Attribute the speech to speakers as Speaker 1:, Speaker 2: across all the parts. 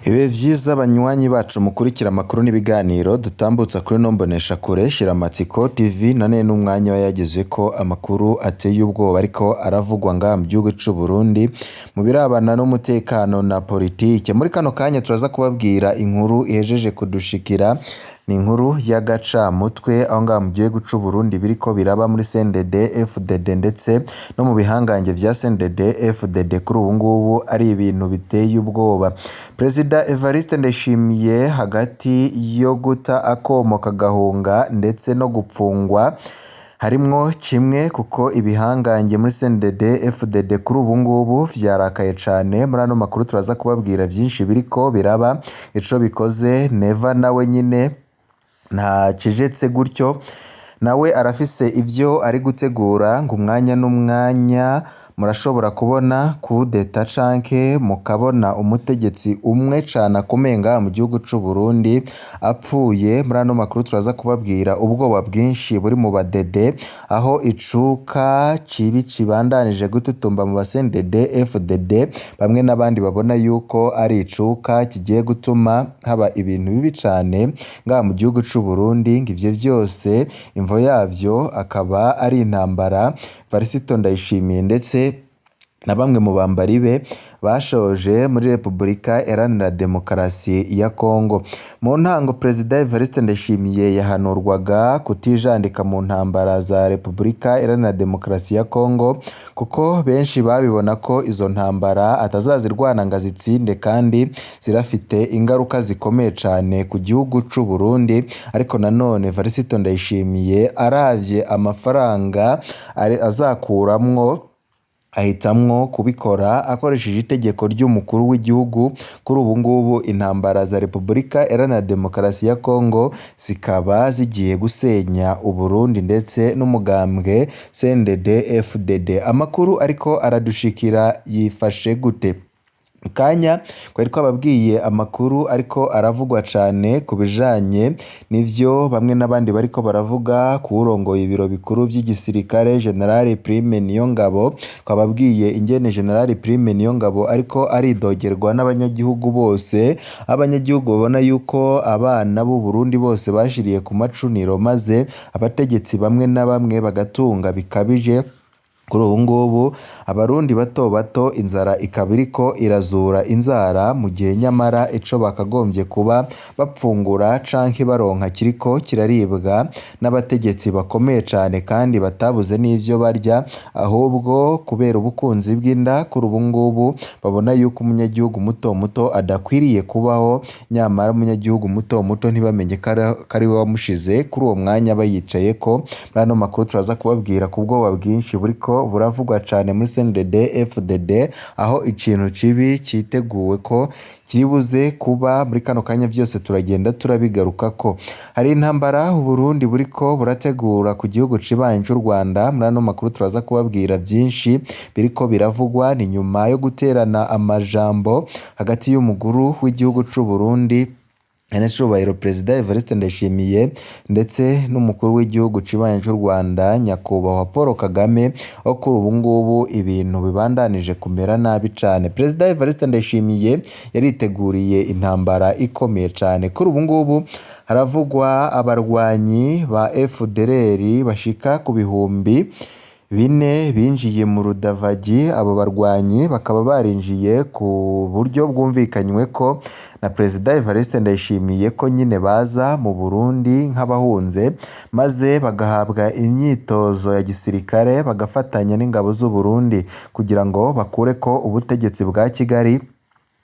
Speaker 1: Ibihe vyiza banywanyi bacu mukurikira amakuru n'ibiganiro dutambutsa kuri ino mboneshakure Shiramatsiko TV, none n'umwanya yagezeko amakuru ateye ubwoba ariko aravugwa ngaha mu gihugu c'Uburundi mu birabana n'umutekano na politike. Muri kano kanya turaza kubabwira inkuru ihejeje kudushikira, ni inkuru y'agacamutwe aho ngaha mu gihugu c'Uburundi biriko biraba muri CNDD FDD ndetse no mu bihangange vya CNDD FDD, kuri ubu ngubu ari ibintu biteye ubwoba. Perezida Evariste Ndayishimiye hagati yo guta akomo kagahunga ndetse no gupfungwa harimwo kimwe, kuko ibihangange muri CNDD FDD kuri ubu ngubu vyarakaye cane. Muri ano makuru turaza kubabwira vyinshi biriko biraba, ico bikoze Neva nawe nyene ntacecetse gutyo, nawe arafise ivyo ari gutegura ngo umwanya n'umwanya murashobora kubona kudeta canke mukabona umutegetsi umwe cane akomeye ngaha mu gihugu c'Uburundi apfuye. Muri ano makuru turaza kubabwira ubwoba bwinshi buri mu badede, aho icuka cibi cibandanije gututumba mu ba CNDD FDD, bamwe n'abandi babona yuko ari icuka kigiye gutuma haba ibintu bibi cane ngaha mu gihugu c'Uburundi, ngo ivyo vyose imvo yavyo akaba ari intambara Varisito Ndayishimiye ndetse na bamwe mu bambari be bashoje muri Repubulika Iharanira Demokarasi ya Kongo. Mu ntango Perezida Evariste Ndayishimiye yahanurwaga kutijandika mu ntambara za Repubulika Iharanira Demokarasi ya Kongo, kuko benshi babibona ko izo ntambara atazazirwana ngo azitsinde kandi zirafite ingaruka zikomeye cane ku gihugu c'Uburundi. Ariko nanone Varisito Ndayishimiye aravye amafaranga azakuramwo ahitamwo kubikora akoresheje itegeko ry'umukuru w'igihugu. Kuri ubu ngubu intambara za Repubulika Iharanira Demokarasi ya Kongo zikaba zigiye gusenya Uburundi ndetse n'umugambwe CNDD FDD. Amakuru ariko aradushikira yifashe gute? Mu kanya twari twababwiye amakuru ariko aravugwa cane ku bijanye n'ivyo bamwe n'abandi bariko baravuga kuwurongoye ibiro bikuru vy'igisirikare General Prime Niyongabo. Twababwiye ingene General Prime Niyongabo ariko aridogerwa n'abanyagihugu bose, abanyagihugu babona yuko abana b'u Burundi bose bashiriye ku macuniro, maze abategetsi bamwe na bamwe bagatunga bikabije. Kuri ubu ngubu abarundi bato bato inzara ikaba iriko irazura inzara, mu gihe nyamara ico bakagombye kuba bapfungura canke baronka kiriko kiraribwa n'abategetsi bakomeye cane kandi batabuze n'ivyo barya, ahubwo kubera ubukunzi bw'inda kuri ubu ngubu babona yuko umunyagihugu muto muto adakwiriye kubaho, nyamara umunyagihugu muto muto ntibamenye ko ari we wamushize kuri uwo mwanya bayicayeko. Muri ano makuru turaza kubabwira ku bwoba bwinshi buriko buravugwa cane muri CNDD FDD, aho ikintu kibi citeguwe ko kiribuze kuba muri kano kanya, vyose turagenda turabigarukako. Hari intambara Uburundi buriko burategura ku gihugu cibanyi c'u Rwanda. Muri ano makuru turaza kubabwira vyinshi biriko biravugwa, ni nyuma yo guterana amajambo hagati y'umukuru w'igihugu c'Uburundi Nyenecubahiro Perezida Evariste Ndayishimiye ndetse n'umukuru w'igihugu cibanyi c'u Rwanda Nyakubahwa Paul Kagame, aho kuri ubu ngubu ibintu bibandanije kumera nabi cane. Perezida Evariste Ndayishimiye yariteguriye intambara ikomeye cane. Kuri ubu ngubu haravugwa abarwanyi ba FDLR bashika ku 4000 binjiye mu Rudavagi. Abo barwanyi bakaba barinjiye ku buryo bwumvikanyweko na Perezida Evariste Ndayishimiye ko nyine baza mu Burundi nk'abahunze, maze bagahabwa imyitozo ya gisirikare bagafatanya n'ingabo z'u Burundi kugira ngo bakureko ubutegetsi bwa Kigali,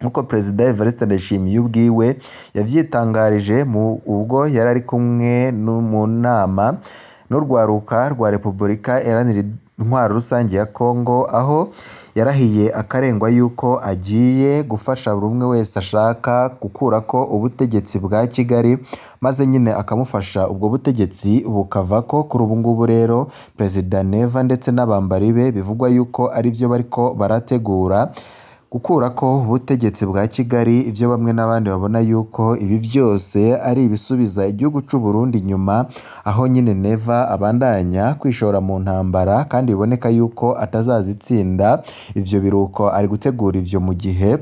Speaker 1: nk'uko Perezida Evariste Ndayishimiye ubwiwe yavyitangarije mu ubwo yari ari kumwe mu nama n'urwaruka rwa Repubulika Iharanira Intwaro Rusange ya Kongo, aho yarahiye akarengwa yuko agiye gufasha buri umwe wese ashaka gukurako ubutegetsi bwa Kigali, maze nyine akamufasha ubwo butegetsi bukavako. Kuri ubu ngubu rero Perezida Neva ndetse n'abambari be bivugwa yuko arivyo bariko barategura gukurako ubutegetsi bwa Kigali, ivyo bamwe n'abandi babona yuko ibi vyose ari ibisubiza igihugu c'Uburundi inyuma, aho nyine Neva abandanya kwishora mu ntambara kandi biboneka yuko atazazitsinda. Ivyo biruko ari gutegura ivyo mu gihe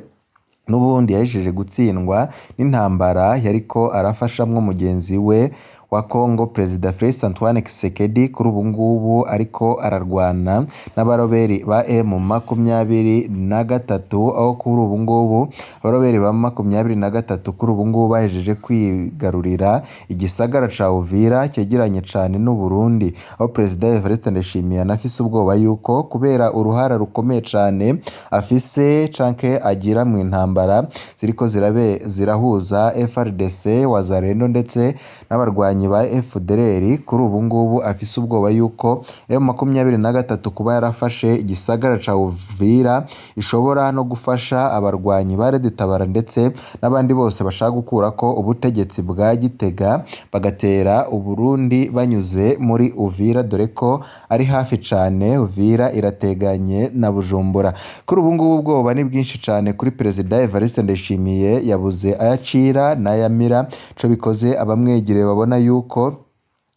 Speaker 1: N'ubundi yahejeje gutsindwa n'intambara yariko arafashamwo mugenzi we wa Congo, Perezida Felix Antoine Tshisekedi. Kuri ubu ngubu ariko ararwana n'abaroberi ba M23, aho kuri ubu ngubu abaroberi ba 23 kuri ubu ngubu bahejeje kwigarurira igisagara ca Uvira cegeranye cane n'u Burundi, aho Perezida Evariste Ndayishimiye anafise ubwoba yuko kubera uruhara rukomeye cane afise canke agira mu intambara ziriko zirabe zirahuza FARDC, Wazalendo ndetse n'abarwanyi ba FDLR, kuri ubu ngubu afise ubwoba yuko M23 kuba yarafashe igisagara ca Uvira ishobora no gufasha abarwanyi ba Red Tabara ndetse n'abandi bose bashaka gukurako ubutegetsi bwa Gitega bagatera Uburundi banyuze muri Uvira, dore ko ari hafi cane. Uvira irateganye na Bujumbura. Kuri ubu ngubu ubwoba ni bwinshi cane kuri Perezida Evariste Ndayishimiye, yabuze ayacira n'ayamira. Ico bikoze abamwegereye babona yuko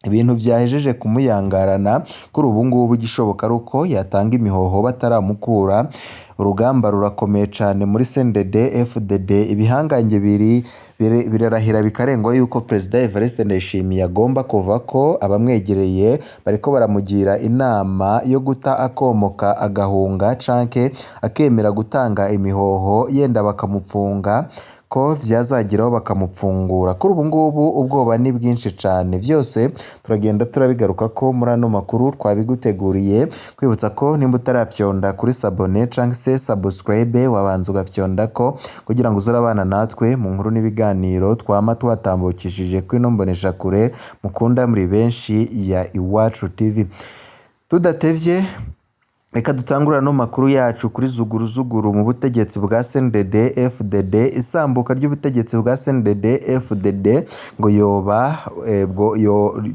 Speaker 1: ibintu vyahejeje kumuyangarana. Kuri ubu ngubu igishoboka ari uko yatanga imihoho bataramukura. Urugamba rurakomeye cane muri CNDD FDD, ibihangange biri birarahira bikarengwa yuko Perezida Evariste Ndayishimiye agomba kuva ko abamwegereye bariko baramugira inama yo guta akomoka agahunga canke akemera gutanga imihoho, yenda bakamupfunga ko vyazageraho bakamupfungura. Kuri ubu ngubu ubwoba ni bwinshi cane, vyose turagenda turabigaruka ko muri ano makuru twabiguteguriye. Kwibutsa ko nimba utarafyonda kuri sabone canke se subscribe, wabanza ugafyondako kugira ngo uze urabana natwe mu nkuru n'ibiganiro twama twatambukishije kuri ino mboneshakure mukunda muri benshi ya Iwacu TV. Tudatevye, reka dutangure ano makuru yacu kuri zuguruzuguru mu butegetsi bwa CNDD FDD. Isambuka ry'ubutegetsi bwa CNDD FDD ngo yoba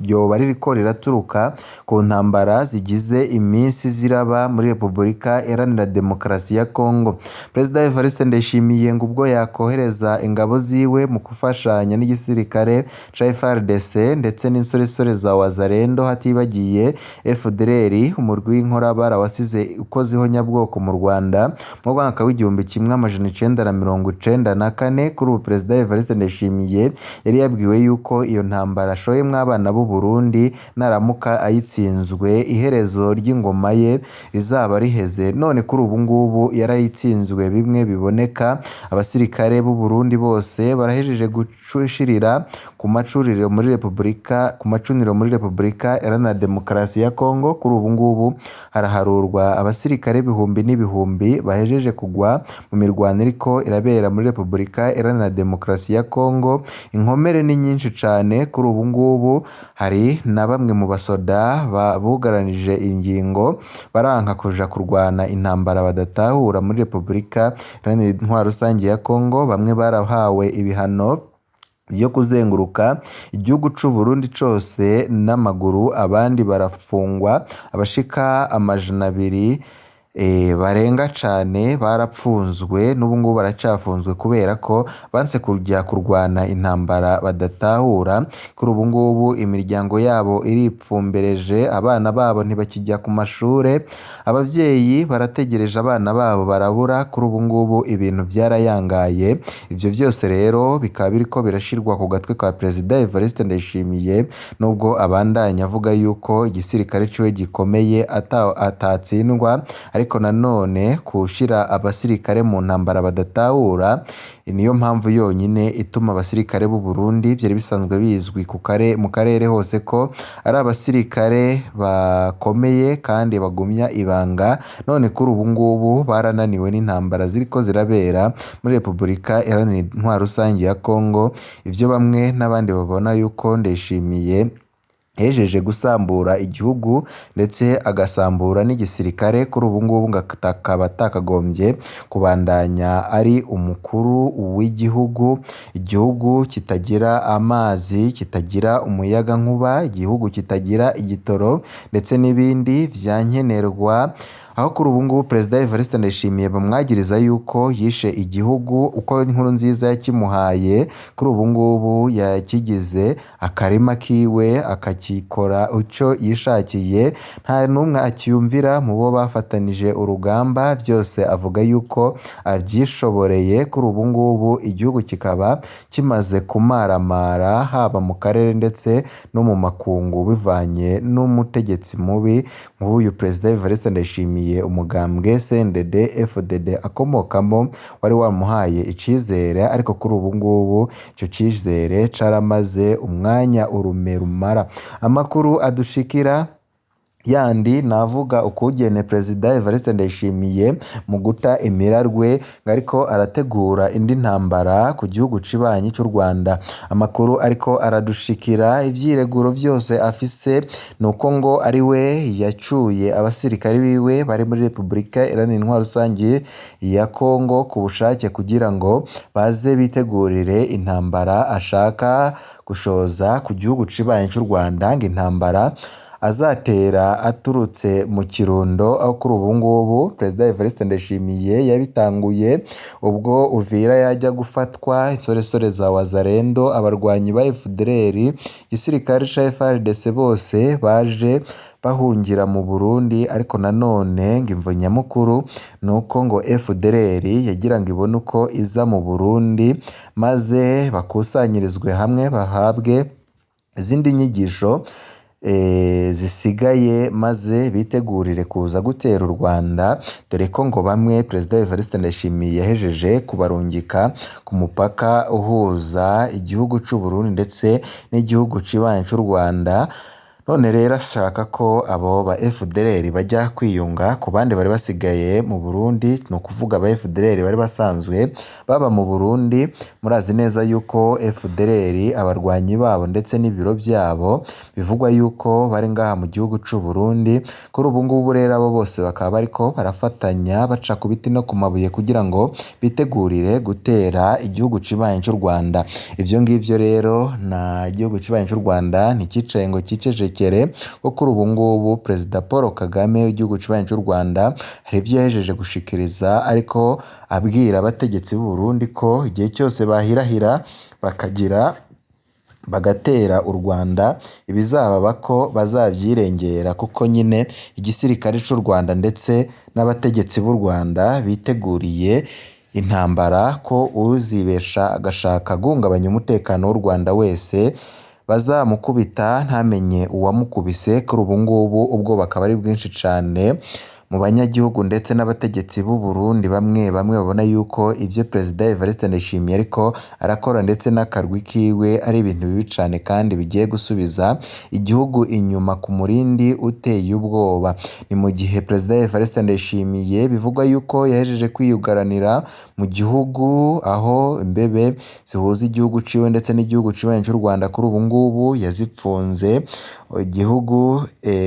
Speaker 1: yoba ririko riraturuka ku ntambara zigize iminsi ziraba muri Repubulika Iharanira Demokarasi ya Congo. Perezida Evariste Ndayishimiye ngo ubwo yakohereza ingabo ziwe mu gufashanya n'igisirikare ca FARDC ndetse n'insoresore za Wazalendo, hatibagiye FDLR, umurwi w'inkorabara wasize ukoze nyabwoko mu Rwanda mu mwaka w'1994. Kuri ubu Perezida Evariste Ndayishimiye yari yabwiwe yuko iyo ntambara ashoyemwo abana b'u Burundi naramuka ayitsinzwe iherezo ry'ingoma ye rizaba riheze. None kuri ubu ngubu yarayitsinzwe bimwe biboneka, abasirikare b'u Burundi bose barahejeje gushirira ku macuriro muri Repubulika ku macuniro muri Repubulika Iharanira Demokarasi ya Congo. Kuri ubu ngubu haraharurwa abasirikare ibihumbi n'ibihumbi bahejeje kugwa mu mirwano iriko irabera muri Repubulika Iharanira Demokarasi ya Congo. Inkomere ni nyinshi cane. Kuri ubu ngubu hari na bamwe mu basoda bugaranije ingingo baranka kuja kurwana intambara badatahura muri Repubulika Iharanira Intwaro Rusange ya Congo. Bamwe barahawe ibihano vyo kuzenguruka igihugu c'u Burundi cose n'amaguru, abandi barafungwa. Abashika 200 barenga cane barapfunzwe, n'ubu ngubu baracafunzwe kubera ko banse kujya kurwana intambara badatahura. Kuri ubu ngubu imiryango yabo iripfumbereje, abana babo ntibakijya ku mashure, abavyeyi barategereje abana babo barabura. Kuri ubu ngubu ibintu vyarayangaye. Ivyo vyose rero bikaba biriko birashirwa ku gatwe ka Perezida Evariste Ndayishimiye, nubwo abandanya avuga yuko igisirikare ciwe gikomeye atatsindwa, ariko nanone kushira abasirikare mu ntambara badatahura niyo mpamvu yonyine ituma abasirikare b'u Burundi vyari bisanzwe bizwi mu karere hose ko ari abasirikare bakomeye kandi bagumya ibanga, none kuri ubu ngubu barananiwe n'intambara ziriko zirabera muri Repubulika Iharanira Intwaro Rusange ya Congo. Ivyo bamwe n'abandi babona yuko Ndayishimiye yahejeje gusambura igihugu ndetse agasambura n'igisirikare, kuri ubu ngubu ngo akaba atakagombye kubandanya ari umukuru w'igihugu. Igihugu kitagira amazi, kitagira umuyagankuba, igihugu kitagira igitoro ndetse n'ibindi vyankenerwa. Aho kuri ubu ngubu Perezida Evariste Ndayishimiye bamwagiriza yuko yishe igihugu uko inkuru nziza yakimuhaye, kuri ubu ngubu yakigize akarima kiwe akakikora ico yishakiye, nta n'umwe akiyumvira mu bo bafatanije urugamba, byose avuga yuko avyishoboreye. Kuri ubu ngubu igihugu kikaba kimaze kumaramara haba mu karere ndetse no mu makungu, bivanye n'umutegetsi mubi nk'uyu Perezida Evariste Ndayishimiye, umugambwe CNDD FDD akomokamo wari wamuhaye icizere, ariko kuri ubu ngubu ico cizere caramaze umwanya urume rumara. Amakuru adushikira yandi navuga ukugene Perezida Evariste Ndayishimiye mu guta imirarwe ngo ariko arategura indi ntambara ku gihugu cibanyi c'u Rwanda. Amakuru ariko aradushikira ivyireguro vyose afise nuko ngo ari we yacuye abasirikare biwe bari muri Repubulika Iharanira Intwaro Rusangi ya Kongo ku bushake kugira ngo baze bitegurire intambara ashaka gushoza ku gihugu cibanyi c'u Rwanda, ngo intambara azatera aturutse mu Kirundo, aho kuri ubu ngubu Perezida Evariste Ndayishimiye yabitanguye ubwo Uvira yajya gufatwa, insoresore za Wazalendo, abarwanyi ba FDLR, igisirikare ca FARDC bose baje bahungira mu Burundi, ariko nanone ngo imvo nyamukuru nuko ngo FDLR yagira ngo ibone uko iza mu Burundi maze bakusanyirizwe hamwe bahabwe izindi nyigisho zisigaye maze bitegurire kuza gutera u Rwanda, dore ko ngo bamwe Perezida Evariste Ndayishimiye yahejeje kubarungika ku mupaka uhuza igihugu c'u Burundi ndetse n'igihugu cibanyi c'u Rwanda. None rero ashaka ko abo ba FDLR bajya kwiyunga ku bandi bari basigaye mu Burundi, ni ukuvuga aba FDLR bari basanzwe baba mu Burundi. Murazi neza yuko FDLR abarwanyi babo ndetse n'ibiro byabo bivugwa yuko bari ngaha mu gihugu c'u Burundi. Kuri ubu ngubu rero abo bose bakaba bariko barafatanya baca ku biti no ku mabuye kugira ngo bitegurire gutera igihugu cibanyi c'u Rwanda. Ivyo ngivyo rero na igihugu cibanyi c'u Rwanda ntikicaye ngo cicecekere, ko kuri ubu ngubu Perezida Paul Kagame w'igihugu cibanyi c'u Rwanda hari ivyo yahejeje gushikiriza, ariko abwira abategetsi b'u Burundi ko igihe cyose bahirahira bakagira bagatera u Rwanda ibizababa ko bazavyirengera, kuko nyine igisirikare c'u Rwanda ndetse n'abategetsi b'u Rwanda biteguriye intambara, ko uzibesha agashaka guhungabanya umutekano w'u Rwanda wese bazamukubita ntamenye uwamukubise. Kuri ubu ngubu ubwoba akaba ari bwinshi cane mu banyagihugu ndetse n'abategetsi b'u Burundi, bamwe bamwe babona yuko ivyo Perezida Evariste Ndayishimiye ariko arakora ndetse n'akarwi kiwe ari ibintu bibi cane kandi bigiye gusubiza igihugu inyuma ku murindi uteye ubwoba. Ni mu gihe Perezida Evariste Ndayishimiye bivugwa yuko yahejeje kwiyugaranira mu gihugu, aho imbebe zihuza igihugu ciwe ndetse n'igihugu cibanyi c'u Rwanda kuri ubu ngubu yazipfunze. Igihugu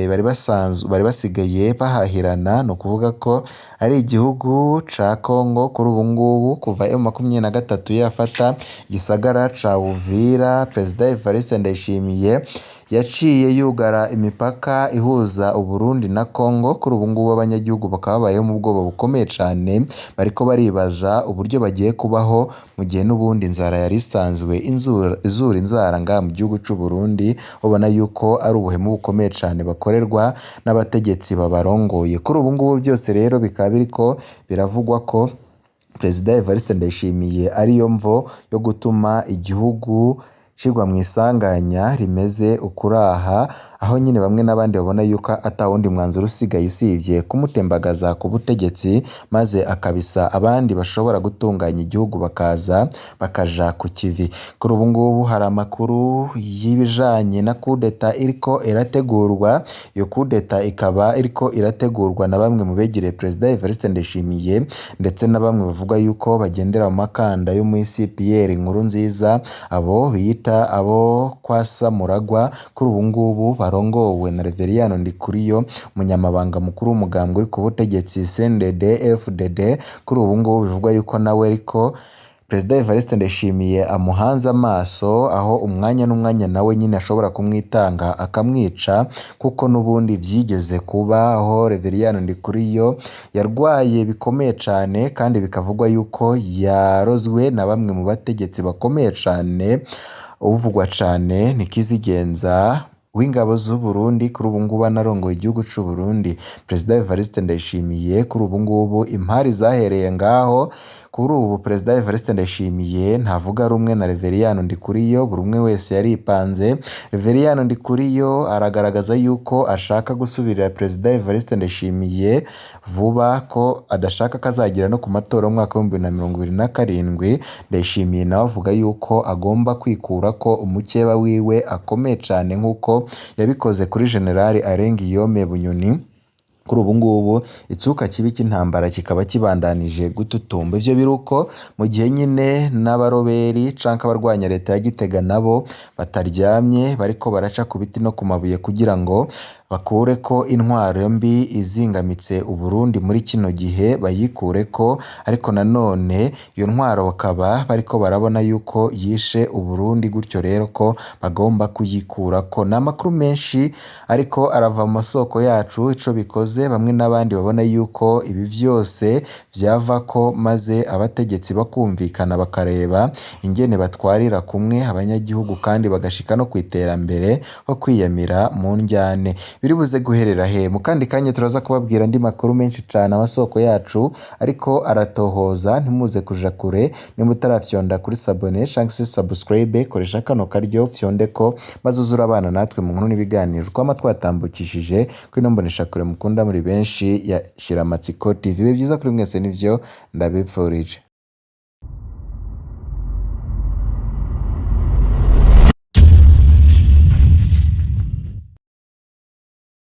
Speaker 1: bari basanzwe bari basigaye bahahirana, ni ukuvuga ko ari igihugu ca Kongo. Kuri ubu ngubu kuva M23 yafata igisagara ca Uvira, Perezida Evariste Ndayishimiye yaciye yugara imipaka ihuza Uburundi na Kongo. Kuri ubu ngubu abanyagihugu bakaba babayeho mu bwoba bukomeye cane, bariko baribaza uburyo bagiye kubaho mu gihe n'ubundi inzara yari isanzwe izura inzara ngaha mu gihugu c'u Burundi. Ubona yuko ari ubuhemu bukomeye cane bakorerwa n'abategetsi babarongoye. Kuri ubu ngubu vyose rero bikaba biriko biravugwa ko Perezida Evariste Ndayishimiye ariyo mvo yo gutuma igihugu cigwa mw'isanganya rimeze ukuraha, aho nyine bamwe n'abandi babona yuko ata wundi mwanzuro usigaye usivye kumutembagaza ku butegetsi, maze akabisa abandi bashobora gutunganya igihugu bakaza bakaja ku kivi. Kuri ubu ngubu hari amakuru y'ibijanye na kudeta iriko irategurwa. Iyo kudeta ikaba iriko irategurwa na bamwe mu begereye Perezida Evariste Ndayishimiye ndetse na bamwe bavuga yuko bagendera mu makanda yo muri CPR Nkurunziza, abo biyita abo kwa Samuragwa. Kuri ubu ngubu barongowe na Reveriyano Ndikuriyo, umunyamabanga mukuru w'umugambwe uri ku butegetsi CNDD FDD. Kuri ubu ngubu bivugwa yuko nawe ariko Perezida Evariste Ndayishimiye amuhanze amaso, aho umwanya n'umwanya nawe nyine ashobora kumwitanga akamwica, kuko n'ubundi vyigeze kuba aho Reveriyani Ndikuriyo yarwaye bikomeye cane, kandi bikavugwa yuko yarozwe na bamwe mu bategetsi bakomeye cane. Uvugwa cane ni Kizigenza w'ingabo z'u Burundi, kuri ubu ngubu anarongoye igihugu c'u Burundi. Perezida Evariste Ndayishimiye kuri ubu ngubu impari zahereye ngaho. Kuri ubu Perezida Evariste Ndayishimiye ntavuga rumwe na Reveriyani Ndikuriyo, buri umwe wese yaripanze. Reveriyani Ndikuriyo aragaragaza yuko ashaka gusubirira Perezida Evariste Ndayishimiye vuba, ko adashaka ko azagera no ku matora y'umwaka w'2027. Ndayishimiye nawe avuga yuko agomba kwikurako umukeba wiwe akomeye cane, nk'uko yabikoze kuri General Alain Guillaume Bunyoni. Kuri ubu ngubu icuka kibi cy'intambara kikaba kibandanije gututumba. Ivyo biruko mu gihe nyine n'abaroberi canke abarwanya leta ya Gitega nabo bataryamye, bariko baraca ku biti no ku mabuye kugira ngo bakureko intwaro mbi izingamitse Uburundi muri kino gihe, bayikureko. Ariko nanone iyo ntwaro bakaba bariko barabona yuko yishe Uburundi, gutyo rero ko bagomba kuyikurako. Ni amakuru menshi ariko arava mu masoko yacu, ico bikoze bamwe n'abandi babona yuko ibi vyose vyavako, maze abategetsi bakumvikana bakareba ingene batwarira kumwe abanyagihugu, kandi bagashika no kw'iterambere ho kwiyamira mu ndyane. Biribuze guherera he? Mu kandi kanya turaza kubabwira andi makuru menshi cane amasoko yacu ariko aratohoza. Ntimuze kuja kure, nimba utarafyonda kuri sabone canke se subscribe, koresha kano karyo fyondeko, maze uze urabana natwe mu nkuru n'ibiganiro twama twatambukishije kuri ino mboneshakure mukunda muri benshi ya Shiramatsiko TV. Ibihe vyiza kuri mwese nivyo ndabipfurije.